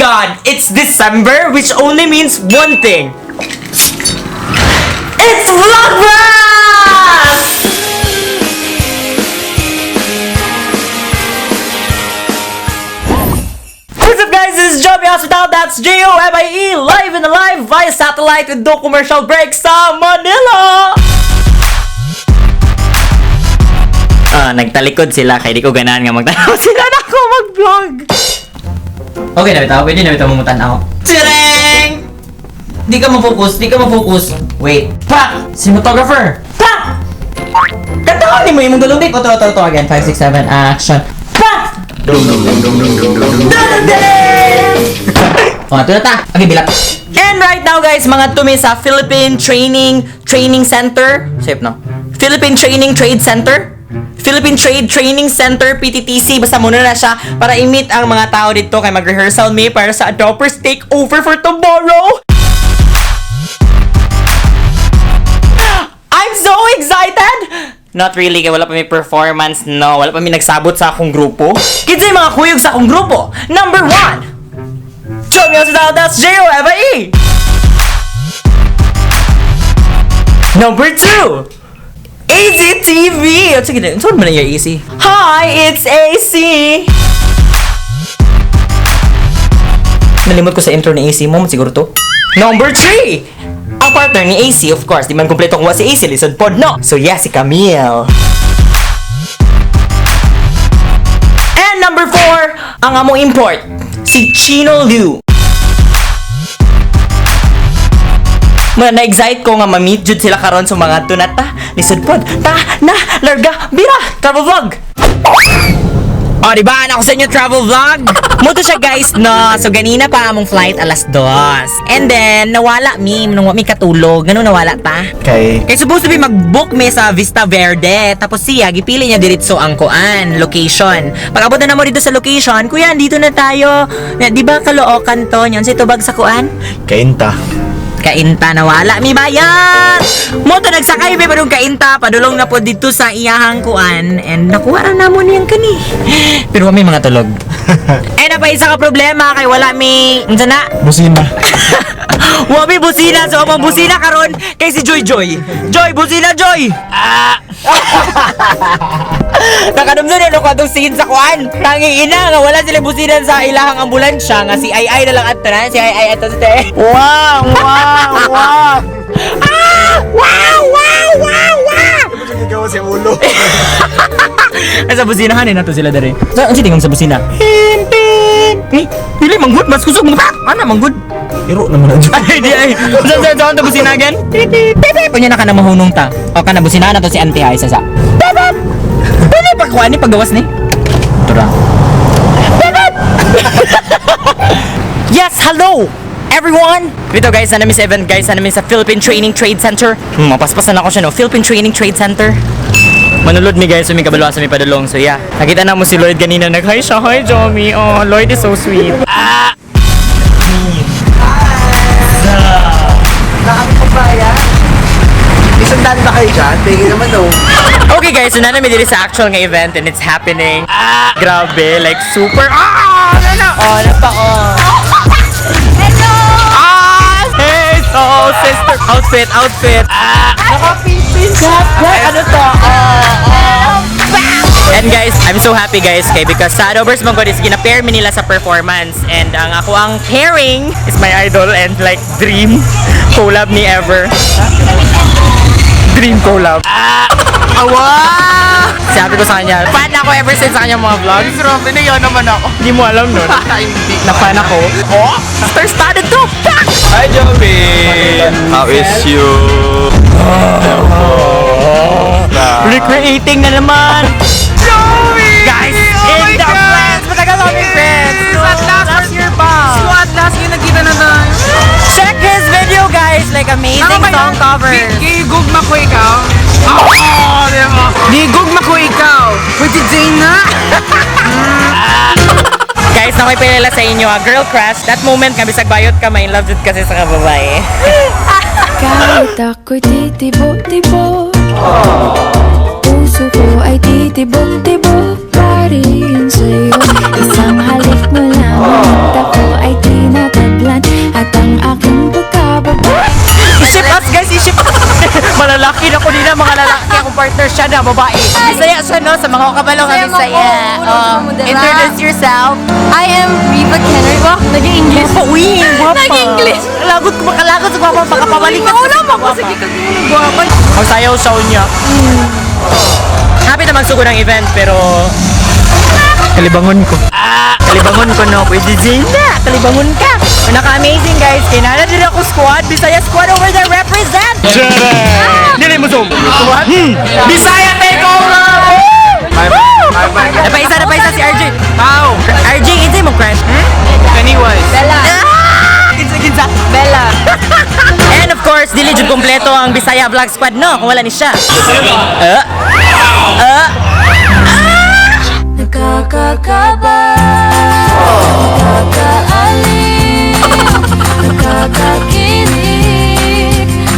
God, it's December, which only means one thing. It's Vlogmas! What's up, guys? This is Jomie Hospital. That's Jomie, live and alive via satellite with no commercial break sa Manila! Ah, nagtalikod sila kay di ko ganahan nga magtanaw sila na ako mag-vlog. Okay na bitaw, pwede na bitaw mumutan-aw. Tsireng! Di ka ma-focus, di ka ma-focus. Wait. Pak! Cinematographer! Pak! Kantahan mo imong dulong. Ito, ito, ito again. 5, 6, 7, action. Pak! Oh, ito na ta. Okay, bilak. And right now, guys, mga tumi sa Philippine Training Training Center. Safe, no? Philippine Training Trade Center? Philippine Trade Training Center, PTTC. Basta muna na siya para i-meet ang mga tao dito kay mag-rehearsal mi para sa Adopers Takeover for tomorrow. I'm so excited! Not really, kay wala pa may performance, no. Wala pa may nagsabot sa akong grupo. Kinsa yung mga kuyog sa akong grupo? Number one! Jomie Hospital, that's Jomie! Number two! AZTV! Oh, sige, saan mo na yung AC? Hi, it's AC! Nalimot ko sa intro ni AC mo, siguro to. Number three! Ang partner ni AC, of course, di man kumpleto kung wa si AC, lisod pod, no? So yeah, si Camille. And number four, ang among import, si Chino Liu. Muna na-excite ko nga ma-meet jud sila karon sa mga tunata, lisod pod, ta, na, larga, bira, travel vlog. O, di ba? Ako sa inyo travel vlog. Muto siya, guys, no? So, ganina pa among flight alas 2. And then, nawala mi, nung mi katulog. Ganun nawala ta? Kay Kay supposed to be mag-book mi sa Vista Verde. Tapos siya, gipili niya diretso ang kuan, location. Pag abot na mo dito sa location, kuya, andito na tayo. Na, di ba Caloocan to? Yan, sa tubag sa kuan? Kainta. Kainta nawala mi bayar. Mo to nagsakay mi padung Kainta padulong na po dito sa iyahang kuan and nakuha ra namo niyang kani. Pero wa mi mga tulog. Eh na pa isa ka problema kay wala mi unsa na? Busina. Wa mi busina, so among busina karon kay si Joy Joy. Joy busina Joy. Ah. Nakadumdum na ko atong scene sa kuan. Tangi ina nga wala sila businan sa ilahang ambulansya nga si Ai Ai na lang adto na si Ai Ai ato sa te. Wow! Wow! Wow! Ah! Wow! Wow! Wow! Wow! Ikaw si ulo. Ay, sa businahan eh, nato sila dere. Sa, ang tingong sa busina? Pim, pim. Eh, dili, manggod, mas kusog mo. Ana, manggod. Iro naman ang Ay, di ay. Sa, sa, busina again? Pip, pip, pip. Kunya na ka na mahunong ta. O ka na busina na to si auntie ay, isa sa. Pip, pip. Pwede pa kuha ni paggawas ni. Tura. Pip, pip. Yes, hello! Everyone! Dito guys, na namin sa event guys, na namin sa Philippine Training Trade Center. Mapaspasan ako siya no, Philippine Training Trade Center. Manulod mi guys, so mi kabalo sa mi padulong. So yeah, nakita na mo si Lloyd kanina nag-hi siya, hi Jomi. Oh, Lloyd is so sweet. Ah! Isang daan ba kayo dyan? Tingin naman oh. Okay guys, so na namin diri sa actual nga event and it's happening. Ah! Grabe, like super. Ah! Ano na? Oh, ano pa oh. Hello! Ah! Hey, so sister outfit, outfit. Ah! Naka-pin-pin. Ano to? Oh, oh. And guys, I'm so happy guys kay because sa Adobers Mangod is gina-pair mi nila sa performance and ang ako ang pairing is my idol and like dream collab ni ever. Dream collab. Ah! Awa! Sabi ko sa kanya, fan ako ever since sa kanyang mga vlogs. Grabe na yun naman ako. Hindi mo alam nun. Na fan ako. Oh! Star-studded to! Pak! Hi, Joby! How is you? Recreating na naman! Joby! Guys, Oh in my the God! friends! Matagal kami friends! At last, last year pa! So at last, yung nagkita na tayo. Check his video guys! Like amazing Ano ba song yun? covers! Gigugma ko ikaw. Oh, di ba? Gigugma ko ikaw. Pwede Jane na. Guys, nakoy pinala sa inyo ha. Girl crush. That moment nga bisag bayot ka, may in love jud kasi sa kababae. Kahit ako'y titibok-tibok, puso ko ay titibok-tibok pa rin sa'yo. Isang halik mo lang at ako ay partner siya na babae. Bisaya siya, no? Sa mga kabalo nga Bisaya mo Bisaya. ko, ulo Oh, sa mudara. introduce yourself. I am Riva Kenner. Wah, nag-English. Uy, guwapa. Nag-English. Lagot ko, makalagot sa guwapa, baka pabalik ka. Wala mo ako. Sige, kag guwapa. Ang sayaw-sayaw niya. Happy na magsugod ang event, pero kalibangon ko. Ah, kalibangon ko no. Pwede Zena, kalibangon ka. Naka-amazing guys. Kaya nana din ako squad. Bisaya squad over there represent. Dili mo zoom. What? Bisaya take over! Bye bye. Napaisa, napaisa si RJ. How? RJ, hindi mo crush. Pennywise. Bella. Ah! Kinsa, kinsa. Bella. And of course, dili jud kompleto ang Bisaya Vlog Squad no kung wala ni siya. Nakakakaba, nakakaaliw, nakakakilig,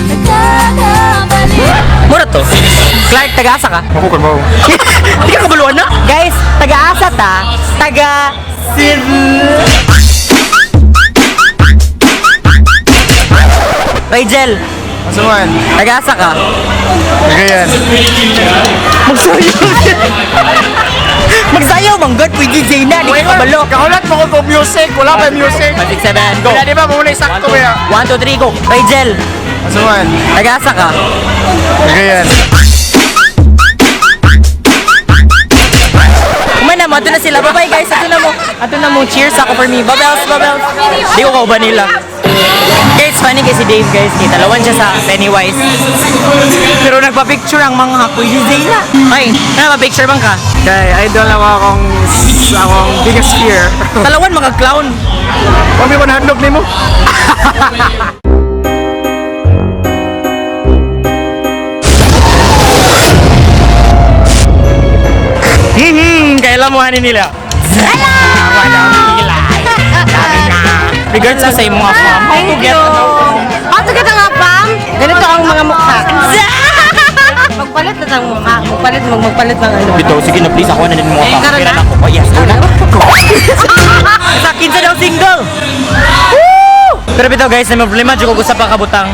nakakabaliw. Mura to. Clark, taga-asa ka? Ako ka ba? Hindi ka kabaluan na? Guys, taga-asa ta, taga Cebu. Rachel, Asuman. taga-asa ka? Cagayan. Magsayaw. Magsayaw, manggod, pwede Zayna, di ka kabalo. Kahulat mo ko music. Wala pa music. 5, 6, 7, go. Wala di ba? Muna sakto ba ya? 1, 2, 3, go. Rachel, Asuman. taga-asa ka? Cagayan. Kumana mo, ato na sila. Bye-bye guys, ato na mo. Ato na mo. Cheers ako for me. Babels, babels. Di ko kauban nila. Guys, funny kasi Dave guys. Kay talawan siya sa Pennywise. Pero nagpa-picture ang mga hakoy si Zayna. Ay, ano pa-picture bang ka? Kay idol na akong akong biggest fear. Talawan mga clown. Kami mo nahadlok nimo. Kailan mo hanin nila. Hello! Regards ko sa imong afam. How to get How to get ang apam? Ganito ang mga mukha. Magpalit na ng mukha. Magpalit, magpalit ng ano. Bitaw, sige na please, ako na din mo afam. Karon Pera na? na ako. Oh yes, go na. Go. Sa kinsa daw single. Woo! Pero bitaw guys, na problema jud ko sa pakabutang.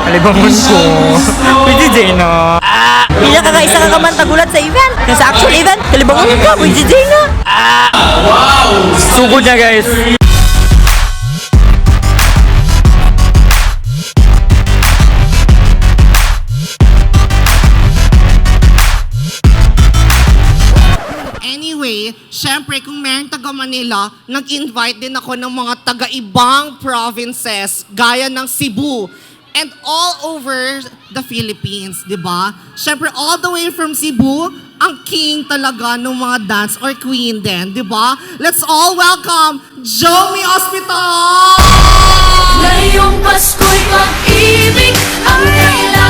Kalibangon ko. Pwede Jane no. Ah, pila ka ka isa ka kaman tagulat sa event. Yung sa actual event, kalibangon ka, pwede Jane no. Ah, wow. Sugod na guys. Anyway, syempre kung meron taga Manila, nag-invite din ako ng mga taga-ibang provinces gaya ng Cebu and all over the Philippines, di ba? Syempre all the way from Cebu, ang king talaga ng mga dance or queen din, di ba? Let's all welcome Jomi Hospital! Ngayong Pasko'y pag-ibig ang kailangan.